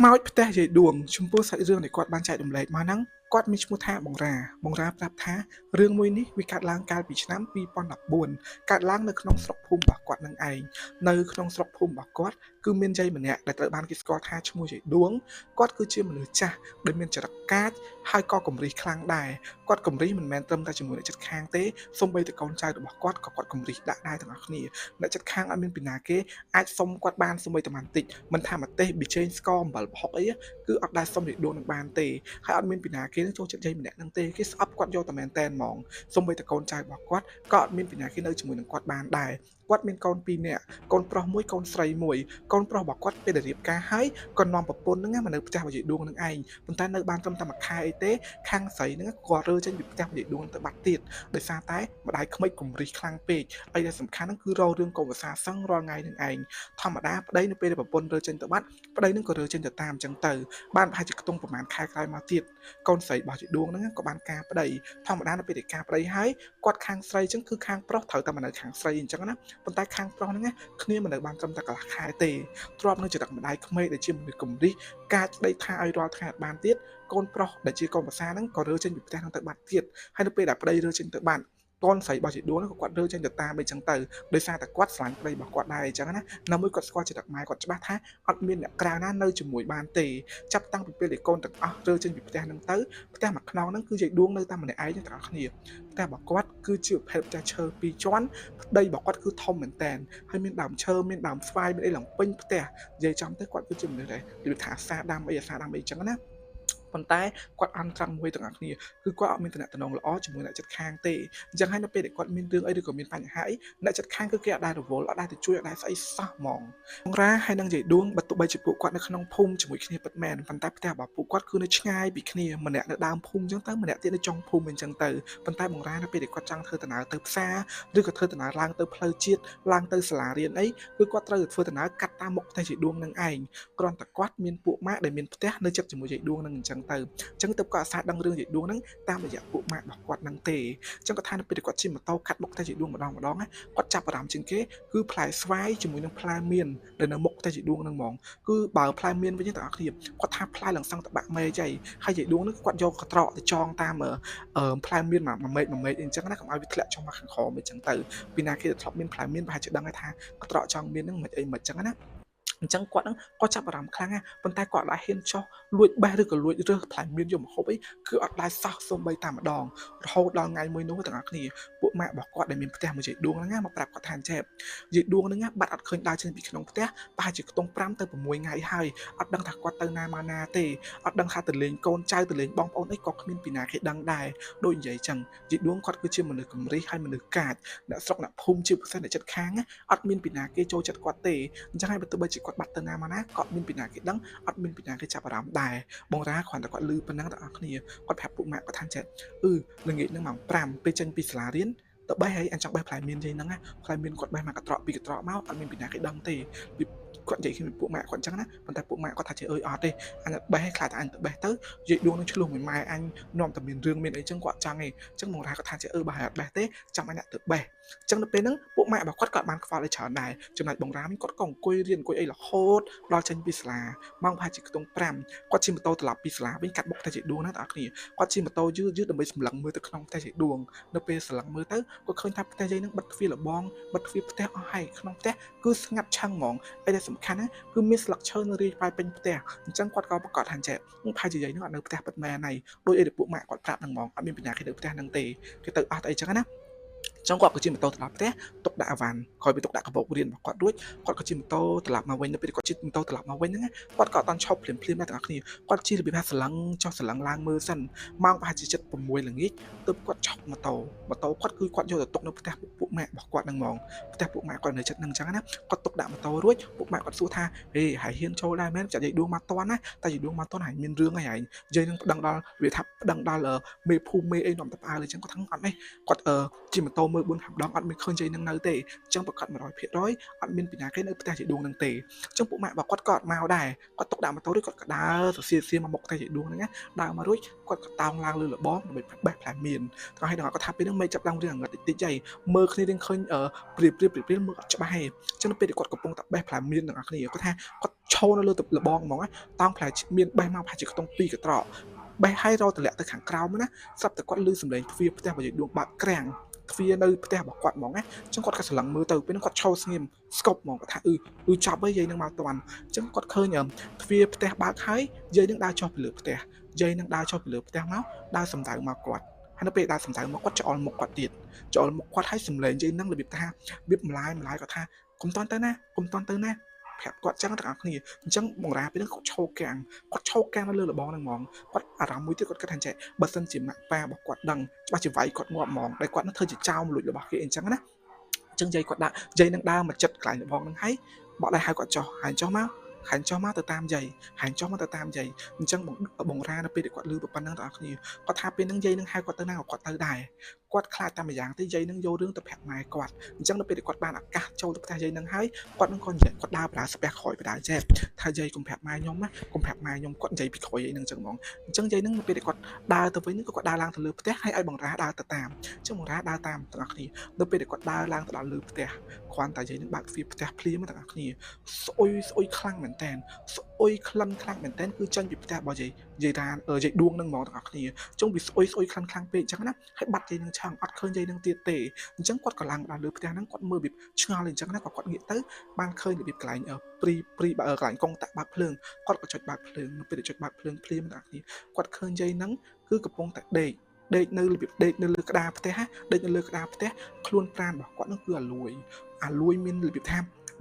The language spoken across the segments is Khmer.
ខ្មោចផ្ទះយាយដួងចំពោះសាច់រឿងដែលគាត់បានចែករំលែកមកហ្នឹងគាត់មានឈ្មោះថាបង្រាបង្រាប្រាប់ថារឿងមួយនេះវាកើតឡើងកាលពីឆ្នាំ2014កើតឡើងនៅក្នុងស្រុកភូមិរបស់គាត់នឹងឯងនៅក្នុងស្រុកភូមិរបស់គាត់គឺមានយាយម្នាក់ដែលត្រូវបានគេស្គាល់ថាឈ្មោះយាយដួងគាត់គឺជាមនុស្សចាស់ដែលមានចរិតកាចហើយក៏គំរិះខ្លាំងដែរគាត់គំរិះមិនមែនត្រឹមតែជាមួយអ្នកជិតខាងទេសូម្បីតែកូនចៅរបស់គាត់ក៏គាត់គំរិះដាក់ដែរទាំងអស់គ្នាអ្នកជិតខាងអត់មានពីណាគេអាចសុំគាត់បានសូម្បីតែបន្តិចមិនថាម្ទេសប៊ីចេងស្ករអំបិលប្រហុកអីគឺអត់ដែលសុំយាយដួងនឹងបានទេហើយអត់មានពីណាគេនឹងចូលចិត្តយាយម្នាក់នឹងទេគេស្អប់គាត់យកតែមែនតែនហ្មងសូម្បីតែកូនចៅរបស់គាត់ក៏អត់មានពីណាគេនៅជាមួយនឹងគាត់បានដែរគាត់មានកូនពីរនាក់កូនប្រុសមួយកូនស្រីមួយកូនប្រុសរបស់គាត់ពេលដែលរៀបការហើយក៏នាំប្រពន្ធហ្នឹងមកនៅផ្ទះរបស់យាយដួងនឹងឯងប៉ុន្តែនៅបានត្រឹមតែមួយខែអីទេខាងស្រីហ្នឹងក៏រើចេញពីផ្ទះរបស់យាយដួងទៅបាត់ទៀតដោយសារតែម្ដាយក្មេកគំរិះខ្លាំងពេកអីដែលសំខាន់ហ្នឹងគឺរករឿងកុំឧស្សាហ៍សឹងរាល់ថ្ងៃនឹងឯងធម្មតាប្តីនៅពេលដែលប្រពន្ធរើចេញទៅបាត់ប្តីហ្នឹងក៏រើចេញទៅតាមអញ្ចឹងទៅបានប្រហែលជាខ្ទង់ប្រហែលខែក្រោយមកទៀតកូនស្រីរបស់យាយដួងហ្នឹងក៏បានការប្តីធម្មតានៅពេលដែលការប្តីហើយគាត់ខាងស្រីអញ្ចឹងគឺខាងប្រុសត្រូវតែមកនៅខាងស្រីអញ្ចឹងណាប៉ុន្តែខាងប្រុសហ្នឹងគ្នាមិននៅបានត្រឹមតែកន្លះខែទេទ្របនៅចរិតម្ដាយក្មេកដែលជាមនុស្សគំរិះកាចស្ដីថាឲ្យរាល់ថ្ងៃអត់បានទៀតកូនប្រុសដែលជាកូនប្រសាហ្នឹងក៏រើចេញពីផ្ទះហ្នឹងទៅបាត់ទៀតហើយនៅពេលដែលប្តីរើចេញទៅបាត់កូនស្រីរបស់ជីដួងហ្នឹងក៏គាត់រើចេញទៅតាមអីចឹងទៅដោយសារតែគាត់ស្រឡាញ់ប្តីរបស់គាត់ដែរអីចឹងណានៅមួយគាត់ស្គាល់ចរិតម៉ែគាត់ច្បាស់ថាអត់មានអ្នកក្រៅណានៅជាមួយបានទេចាប់តាំងពីពេលដែលកូនទាំងអស់រើចេញពីផ្ទះហ្នឹងទៅផ្ទះមួយខ្នងហ្នឹងគឺយាយដួងនៅតែម្នាក់ឯងទាំងអស់គ្នាផ្ទះរបស់គាត់គឺជាប្រភេទផ្ទះឈើពីរជាន់ប្តីរបស់គាត់គឺធំមែនតែនហើយមានដើមឈើមានដើមស្វាយមានអីឡើងពេញផ្ទះនិយាយចំទៅគាត់គឺជាមនុស្សដែលនិយាយថាអាសាដាំអីអាសាដាំអីចឹងណាប៉ុន្តែគាត់អន់ត្រង់មួយទាំងអស់គ្នាគឺគាត់អត់មានតំណែងល្អជាមួយអ្នកជិតខាងទេអញ្ចឹងហើយនៅពេលដែលគាត់មានរឿងអីឬក៏មានបញ្ហាអីអ្នកជិតខាងគឺគេអត់ដែលរវល់អត់ដែលទៅជួយអត់ដែលស្អីសោះហ្មងងរាហើយនឹងយាយដួងបើទោះបីជាពួកគាត់នៅក្នុងភូមិជាមួយគ្នាពិតមែនប៉ុន្តែផ្ទះរបស់ពួកគាត់គឺនៅឆ្ងាយពីគ្នាម្នាក់នៅដើមភូមិអញ្ចឹងទៅម្នាក់ទៀតនៅចុងភូមិអញ្ចឹងទៅប៉ុន្តែបងរានៅពេលដែលគាត់ចង់ធ្វើដំណើរទៅផ្សារឬក៏ធ្វើដំណើរឡើងទៅផ្លូវជាតិឡើងទៅសាលារៀនអីគឺគាត់ត្រូវតែធ្វើដំណើរកាត់តាមមុខផ្ទះយាយដួងនឹងឯងគ្រាន់តែគាត់មានពួកម៉ាក់ដែលមានផ្ទះនៅជិតជាមួយយាយដួងនឹងអញ្ចឹងទៅអញ្ចឹងទៅគាត់អាសាដឹងរឿងយាយដួងហ្នឹងតាមរយៈពួកម៉ាក់របស់គាត់ហ្នឹងទេអញ្ចឹងគាត់ថានៅពេលដែលគាត់ជិះម៉ូតូកាត់មុខផ្ទះយាយដួងម្ដងម្ដងណាគាត់ចាប់អារម្មណ៍ជាងគេគឺផ្លែស្វាយជាមួយនឹងផ្លែមៀនដែលនៅមុខផ្ទះយាយដួងហ្នឹងហ្មងគឺបើផ្លែមៀនវិញទាំងអស់គ្នាគាត់ថាផ្លែឡើងសឹងតបាក់មេចៃហើយយាយដួងហ្នឹងគាត់យកកត្រកទៅចងតាមផ្លែមៀនមួយមែកមួយមែកអីអញ្ចឹងណាកុំឲ្យវាធ្លាក់ចុះមកខាងក្រោមអីចឹងទៅពីណាគេទៅធ្លាប់មានផ្លែមៀនប្រហែលជាដឹងហើយថាកត្រកចងមៀនហ្នឹងមិនអីមិនអញ្ចឹងណាអញ្ចឹងគាត់ហ្នឹងគាត់ចាប់អារម្មណ៍ខ្លាំងណាស់ប៉ុន្តែគាត់អត់ដែលហ៊ានចោះលួចបេះឬក៏លួចរើសផ្លែមៀនយកមកហូបអីគឺអត់ដែលសោះសូម្បីតែម្ដងរហូតដល់ថ្ងៃមួយនោះទាំងអស់គ្នាពួកម៉ាក់របស់គាត់ដែលមានផ្ទះមួយយាយដួងហ្នឹងណាមកប្រាប់គាត់ថាអញ្ចេះយាយដួងហ្នឹងណាបាត់អត់ឃើញដើរចេញពីក្នុងផ្ទះប្រហែលជាខ្ទង់5ទៅ6ថ្ងៃហើយអត់ដឹងថាគាត់ទៅណាមកណាទេអត់ដឹងថាទៅលេងកូនចៅទៅលេងបងប្អូនអីក៏គ្មានពីណាគេដឹងដែរដូចនិយាយចឹងយាយដួងគាត់គឺជាមនុស្សគំរិះហើយមនុស្សកាចអ្នកស្រុកអ្នកភូមិជាពិសេសអ្នកចិត្តខាងអត់មានពីណាគេចូលចិត្តគាត់ទេអញ្ចឹងហើយបើទោះបីជាគាត់បាត់ទៅណាមកណាក៏មានពីណាគេដឹងអត់មានពីណាគេចាប់អារម្មណ៍ដែរបងរាគ្រាន់តែគាត់លឺប៉ុណ្ណឹងទាំងអស់គ្នាគាត់ប្រាប់ពួកម៉ាក់គាត់ថាចេះអឺល្ងាចហ្នឹងម៉ោង5ពេលចេញពីសាលារៀនទៅបេះហើយអញចង់បេះផ្លែមៀនយាយហ្នឹងណាផ្លែមៀនគាត់បេះមកកត្រកពីរកត្រកមកអត់មានពីណាគេដឹងទេពីគាត់និយាយគ្នាពួកម៉ាក់គាត់អញ្ចឹងណាប៉ុន្តែពួកម៉ាក់គាត់ថាជាអើយអត់ទេអញអត់បេះខ្លាចតែអញទៅបេះទៅយាយដួងនឹងឆ្លោះមួយម៉ែអញនាំតែមានរឿងមានអីចឹងគាត់ចង់ឯងអញ្ចឹងបងរាគាត់ថាជាអឺបើហើយអត់បេះទេចាំអញអ្នកទៅបេះអញ្ចឹងនៅពេលហ្នឹងពួកម៉ាក់របស់គាត់ក៏បានខ្វល់ឲ្យច្រើនដែរចំណែកបងរាវិញគាត់ក៏អង្គុយរៀនអង្គុយអីរហូតដល់ចេញពីសាលាម៉ោងប្រហែលជាខ្ទង់5គាត់ជិះម៉ូតូត្រឡប់ពីសាលាវិញកាត់មុខផ្ទះជាដួងណាបងប្អូនគ្នាគាត់ជិះម៉ូតូយឺតយឺតដើម្បីសម្លឹងមើលទៅក្នុងផ្ទះជាដួងនៅពេលសម្លឹងមើលទៅគាត់ឃើញថាផ្ទះយាយនឹងបិទទ្វារលបងបិទទ្វារផ្ទះអស់ហើយក្នុងផ្ទះគឺស្ងាត់ឆឹងហ្មងអីដែលសំខាន់ណាគឺមានស្លឹកឈើនៅរាយប៉ាយពេញផ្ទះអញ្ចឹងគាត់ក៏ប្រកាសថាចេះប្រហែលជាយាយនឹងអត់នៅផ្ទះពិតមែនហើយដោយអីដែលពួកម៉ាក់គាត់ប្រាប់ហ្នឹងហ្មងអត់មានបញ្ញាគេនៅផ្ទះហ្នឹងទេគេទៅអស់ទៅអីចឹងណាចង់គាត់ក៏ជិះម៉ូតូត្រឡប់ផ្ទះទុកដាក់អវ៉ាន់ក្រោយពីទុកដាក់កាបូបរៀនរបស់គាត់រួចគាត់ក៏ជិះម៉ូតូត្រឡប់មកវិញនៅពេលគាត់ជិះម៉ូតូត្រឡប់មកវិញហ្នឹងគាត់ក៏អត់តន់ឈប់ភ្លាមភ្លាមដែរទាំងអស់គ្នាគាត់ជិះរបៀបថាស្រឡឹងចុះស្រឡឹងឡើងមើលសិនម៉ោងប្រហែលជា7 6ល្ងាចទើបគាត់ឈប់ម៉ូតូម៉ូតូគាត់គឺគាត់យកទៅទុកនៅផ្ទះពួកម៉ាក់របស់គាត់ហ្នឹងហ្មងផ្ទះពួកម៉ាក់គាត់នៅចិត្តហ្នឹងអញ្ចឹងណាគាត់ទុកដាក់ម៉ូតូរួចពួកម៉ាក់គាត់សួរថាហេហើយហ៊ានចូលដែរមែនចាក់យាយដួងមកតន់ណាតែយាយដួងមកតន់ហើយមានរឿងអីហើយយាយនឹងប្តឹងដល់វាថាប្តឹងដល់មេភូមិមេអីនាំតែផ្អើលអញ្ចឹងគាត់ថាអត់ទេគាត់ជិះម៉ូតូ មើល4 5ដងអត់មានឃើញយាយនឹងនៅទេអញ្ចឹងប្រកាស100%អត់មានពីណាគេនៅផ្ទះយាយដួងនឹងទេអញ្ចឹងពួកម៉ាក់របស់គាត់ក៏អត់មកដែរគាត់ទុកដាក់ម៉ូតូរួចគាត់ក៏ដើរសរសៀសៀមកមុខផ្ទះយាយដួងហ្នឹងណាដើរមករួចគាត់ក៏តោងឡើងលើលបងដើម្បីបេះផ្លែមៀនទៅហើយដល់គាត់ថាពេលហ្នឹងមេឃចាប់ឡើងរឿងងឹតតិចតិចហើយមើលគ្នារៀងឃើញព្រាព្រាព្រាព្រាមើលអត់ច្បាស់ទេអញ្ចឹងនៅពេលដែលគាត់កំពុងតែបេះផ្លែមៀនទាំងអស់គ្នាគាត់ថាគាត់ឈរនៅលើលបងហ្មងតោងផ្លែមៀនបេះមកប្រហែលជាខ្ទង់2កត្រកបេះហើយរកតម្លាក់ទៅខាងក្រោមណាស្រាប់តែគាត់ឮសំឡេងទ្វារផ្ទះរបស់យាយដួងបើកក្រាំងទ្វារនៅផ្ទះរបស់គាត់ហ្មងណាអញ្ចឹងគាត់ក៏ស្រឡឹងមើលទៅពេលហ្នឹងគាត់ឈរស្ងៀមស្កប់ហ្មងគាត់ថាអឺអឺចាប់ហើយយាយនឹងមកតាន់អញ្ចឹងគាត់ឃើញទ្វារផ្ទះបើកហើយយាយនឹងដើរចុះពីលើផ្ទះយាយនឹងដើរចុះពីលើផ្ទះមកដើរសំដៅមកគាត់ហើយនៅពេលដើរសំដៅមកគាត់ច្អល់មុខគាត់ទៀតច្អល់មុខគាត់ហើយសំឡេងយាយនឹងរបៀបថារបៀបម្លាយម្លាយគាត់ថាកុំតន់ទៅណាកុំតន់ទៅណាប្រាប់គាត់ចឹងទាំងអស់គ្នាអញ្ចឹងបងរាពេលហ្នឹងគាត់ឈោកាំងគាត់ឈោកាំងនៅលើលបងហ្នឹងហ្មងគាត់អារម្មណ៍មួយទៀតគាត់គិតថាចេះបើសិនជាម៉ាក់ប៉ារបស់គាត់ដឹងច្បាស់ជាវាយគាត់ងាប់ហ្មងដែលគាត់នឹងធ្វើជាចោលលួចរបស់គេអញ្ចឹងណាអញ្ចឹងយាយគាត់ដាក់យាយនឹងដើរមកចិត្តកន្លែងលបងហ្នឹងហើយបកដៃហៅគាត់ចុះហើយចុះមកហាញចុះមកទៅតាមយាយហាញចុះមកទៅតាមយាយអញ្ចឹងបងបងរានៅពេលដែលគាត់លឺប៉ុណ្ណឹងទាំងអស់គ្នាគាត់ថាពេលហ្នឹងយាយនឹងហៅគាត់ទៅណាក៏គាត់ទៅដែរគាត់ខ្លាចតែម្យ៉ាងទេយាយនឹងយករឿងទៅប្រាប់ម៉ែគាត់អញ្ចឹងនៅពេលដែលគាត់បានឱកាសចូលទៅផ្ទះយាយនឹងហើយគាត់នឹងក៏និយាយគាត់ដើរប្រើស្ពះក្រោយបដាចេះថាយាយកុំប្រាប់ម៉ែខ្ញុំណាកុំប្រាប់ម៉ែខ្ញុំគាត់និយាយពីក្រោយយាយនឹងអញ្ចឹងហ្មងអញ្ចឹងយាយនឹងនៅពេលដែលគាត់ដើរទៅវិញក៏គាត់ដើរឡើងទៅលើផ្ទះហើយឲ្យបងរាដើរទៅតាមអញ្ចឹងបងរាដើរតាមទាំងអស់គ្នានៅពេលដែលគាត់ដើរឡើងទៅដល់លើផ្ទះគ្រាន់តែយាយនឹងបើកទ្វារផ្ទះភ្លាមទាំងអស់គ្នាស្អុយស្អុយខ្លាំងមែនតើស្អុយក្លិនខ្លាំងមែនតើគឺចេញពីផ្ទះរបស់យាយយាយរាយាយដួងនឹងហ្មងទាំងអស់គ្នាចុងវាស្អុយស្អុយខ្លាំងខ្លាំងពេកអញ្ចឹងណាហើយបាត់យាយនឹងឆឹងអត់ឃើញយាយនឹងទៀតទេអញ្ចឹងគាត់ក៏ឡើងដល់លើផ្ទះហ្នឹងគាត់មើលវាឆ្ងល់អញ្ចឹងណាក៏គាត់ងាកទៅបានឃើញរបៀបកន្លែងព្រីព្រីកន្លែងកុងតាក់បើកភ្លើងគាត់ក៏ចុចបើកភ្លើងនៅពេលដែលចុចបើកភ្លើងភ្លាមទាំងអស់គ្នាគាត់ឃើញយាយហ្នឹងគឺកំពុងតែដេកដេកនៅរបៀបដេកនៅលើក្តារផ្ទះដេកនៅលើក្តារផ្ទះខ្លួនប្រាណរបស់គាត់ហ្នឹងគឺអាលួយអាលួយមានរបៀបថា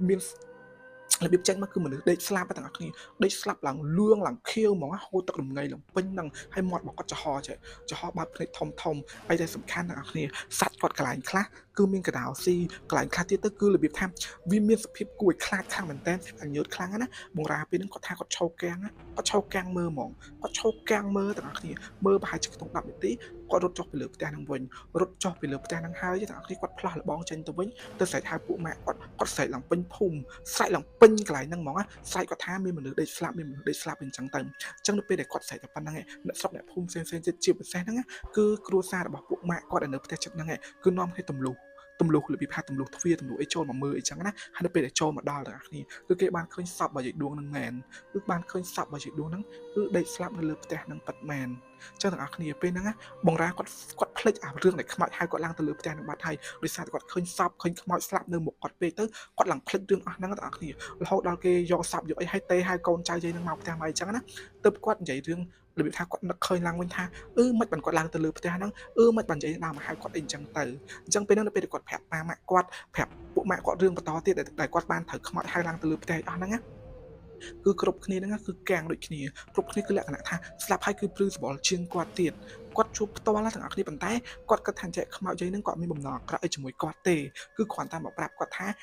មានរបៀបចេញមកគឺមនុស្សដេកស្លាប់ទាំងអស់គ្នាដេកស្លាប់ឡើងលឿងឡើងខៀវហ្មងហូរទឹករំងៃឡើងពេញហ្នឹងហើយមាត់របស់គាត់ចំហចេះចំហបើកភ្នែកធំធំហើយតែសំខាន់ទាំងអស់គ្នាសាច់គាត់កន្លែងខ្លះគឺមានកដៅស៊ីកន្លែងខ្លះទៀតទៅគឺរបៀបថាវាមានសភាពគួរឲ្យខ្លាចខ្លាំងមែនតើអញញើតខ្លាំងណាបងរាពេលហ្នឹងគាត់ថាគាត់ឈោកាំងគាត់ឈោកាំងមើលហ្មងគាត់ឈោកាំងមើលទាំងអស់គ្នាមើលប្រហែលជាក្នុង10នាទីគាត់រត់ចុះពីលើផ្ទះហ្នឹងវិញរត់ចុះពីលើផ្ទះហ្នឹងហើយទាំងអស់គ្នាគាត់ផ្លាស់លបងចេញទៅវិញទៅស្រែកហៅពួកម៉ាក់គាត់គាត់ស្រែកឡើងពេញភូមិស្រែកឡើងពេញកន្លែងហ្នឹងហ្មងស្រែកគាត់ថាមានមនុស្សដេកស្លាប់មានមនុស្សដេកស្លាប់អញ្ចឹងទៅអញ្ចឹងនៅពេលដែលគាត់ស្រែកតែប៉ុណ្្នឹងឯងអ្នកស្រុកអ្នកភូមិផ្សេងផ្សេងទៀតជាពិសេសហ្នឹងគឺគ្រួសាររបស់ពួកម៉ាក់គាត់ដែលនៅផ្ទះចិត្តហ្នឹងឯងគឺនាំគ្នាទម្លុះទម្លុះរបៀបថាទម្លុះទ្វារទម្លុះអីចូលមកមើលអីចឹងណាហើយនៅពេលដែលចូលមកដល់ទាំងអស់គ្នាគឺគេបានឃើញសពរបស់យាយដួងហ្នឹងមែនគឺបានឃើញសពរបស់យាយដួងហ្នឹងគឺដេកស្លាប់នៅលើផ្ទះហ្នឹងពិតមែនចឹងទាំងអស់គ្នាពេលហ្នឹងណាបងរាគាត់គាត់ភ្លេចអារឿងដែលខ្មោចហៅគាត់ឡើងទៅលើផ្ទះហ្នឹងបាត់ហើយដោយសារតែគាត់ឃើញសពឃើញខ្មោចស្លាប់នៅមុខគាត់ពេកទៅគាត់ឡើងភ្លេចរឿងអស់ហ្នឹងទាំងអស់គ្នារហូតដល់គេយកសពយកអីឲ្យទេហើយកូនចៅយាយហ្នឹងមកផ្ទះមកអីចឹងណាទើបគាត់និយាយរឿងរបៀបថាគាត់នឹកឃើញឡើងវិញថាអឺមិនបានគាត់ឡើងទៅលើផ្ទះហ្នឹងអឺមិនបាននិយាយដើមមកហៅគាត់អីចឹងទៅអញ្ចឹងពេលហ្នឹងនៅពេលដែលគាត់ប្រាប់ប៉ាម៉ាក់គាត់ប្រាប់ពួកម៉ាក់គាត់រឿងបន្តទៀតដែលគាត់បានត្រូវខ្មោចហៅឡើងទៅលើផ្ទះអស់ហ្នឹងណាគឺគ្រប់គ្នាហ្នឹងគឺកាំងដូចគ្នាគ្រប់គ្នាគឺលក្ខណៈថាស្លាប់ហើយគឺព្រឺសម្បុរជាងគាត់ទៀតគាត់ជួបផ្ទាល់ទាំងអស់គ្នាប៉ុន្តែគាត់គិតថាចែកខ្មោចយាយហ្នឹងគាត់មានបំណងអាក្រក់អីជាមួយគាត់ទេគឺគ្រាន់តែមកប្រាប់គាត់ថ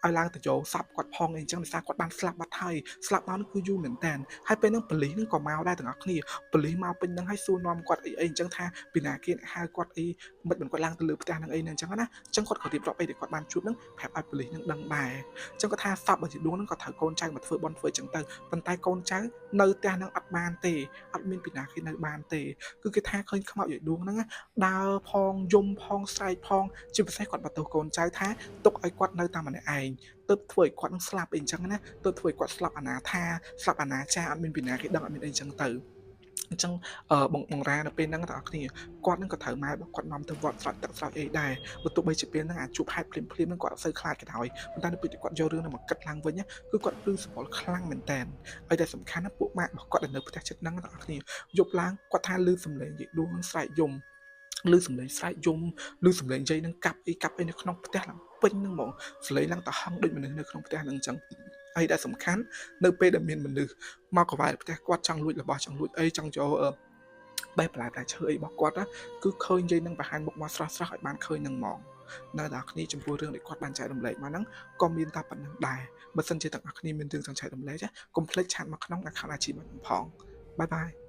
ាឲ្យឡើងទៅយកសពគាត់ផងអីចឹងដោយសារគាត់បានស្លាប់បាត់ហើយស្លាប់មកនោះគឺយូរមែនតើហើយពេលហ្នឹងប៉ូលីសហ្នឹងក៏មកដែរទាំងអស់គ្នាប៉ូលីសមកពេញហ្នឹងហើយសួរនាំគាត់អីអីអញ្ចឹងថាពីណាគេហៅគាត់អីមិនមិនគាត់ឡើងទៅលើផ្ទះហ្នឹងអីហ្នឹងអញ្ចឹងណាអញ្ចឹងគាត់ក៏រៀបរាប់អីដែលគាត់បានជួបហ្នឹងប្រាប់ឲ្យប៉ូលីសហ្នឹងដឹងដែរអញ្ចឹងគាត់ថាសពរបស់ជាដួងហ្នឹងក៏ត្រូវកូនចៅមកធ្វើបន់ធ្វើអញ្ចឹងទៅប៉ុន្តែកូនចៅនៅផ្ទះហ្នឹងអត់បានទេអត់មានពីណាគេនៅបានទេគឺគេថាឃើញខ្មោចយាយដួងហ្នឹងដើរផងយំផងស្រែកផងជាពិសេសគាត់បន្ទោសកូនចៅថាទុកឲ្យគាត់នៅតែម្នាក់ឯងទើបធ្វើឲ្យគាត់នឹងស្លាប់អីអញ្ចឹងណាទើបធ្វើឲ្យគាត់ស្លាប់អនាថាស្លាប់អនាចាអត់មានពីណាគេដឹងអត់មានអីអញ្ចឹងទៅអញ្ចឹងបងបងរានៅពេលហ្នឹងទាំងអស់គ្នាគាត់នឹងក៏ត្រូវម៉ែរបស់គាត់នាំទៅវត្តស្រោចទឹកស្រោចអីដែរបើទោះបីជាពេលហ្នឹងអាចជួបហេតុភ្លាមភ្លាមហ្នឹងគាត់អត់សូវខ្លាចក៏ដោយប៉ុន្តែនៅពេលដែលគាត់យករឿងហ្នឹងមកគិតឡើងវិញគឺគាត់ព្រឺសម្បុរខ្លាំងមែនតើហើយតែសំខាន់ណាពួកម៉ាក់របស់គាត់ដែលនៅផ្ទះចិត្តហ្នឹងទាំងអស់គ្នាយប់ឡើងគាត់ថាលឺសំឡេងយាយដួងស្រែកយំលឺសំឡេងស្រែកយំលឺសំឡេងយាយនឹងកាប់អីកាប់អីនៅក្នុងផ្ទះឡើងពេញហ្នឹងហ្មងសំឡេងឡើងតហឹងដូចមនុស្សនៅក្នុងផ្ទះហ្នឹងអញ្ចឹងហើយដែលសំខាន់នៅពេលដែលមានមនុស្សមកកវ៉ែផ្ទះគាត់ចង់លួចរបស់ចង់លួចអីចង់ចូលបេះបន្លែផ្លែឈើអីរបស់គាត់ណាគឺឃើញយាយនឹងបង្ហាញមុខមកស្រស់ស្រស់ឲ្យបានឃើញនឹងហ្មងនៅដល់គ្នាចំពោះរឿងដែលគាត់បានចែករំលែកមកហ្នឹងក៏មានតែប៉ុណ្្នឹងដែរបើសិនជាទាំងអស់គ្នាមានរឿងចង់ចែករំលែកកុំភ្លេច chat មកក្នុង account IG របស់ខ្ញុំផង bye bye.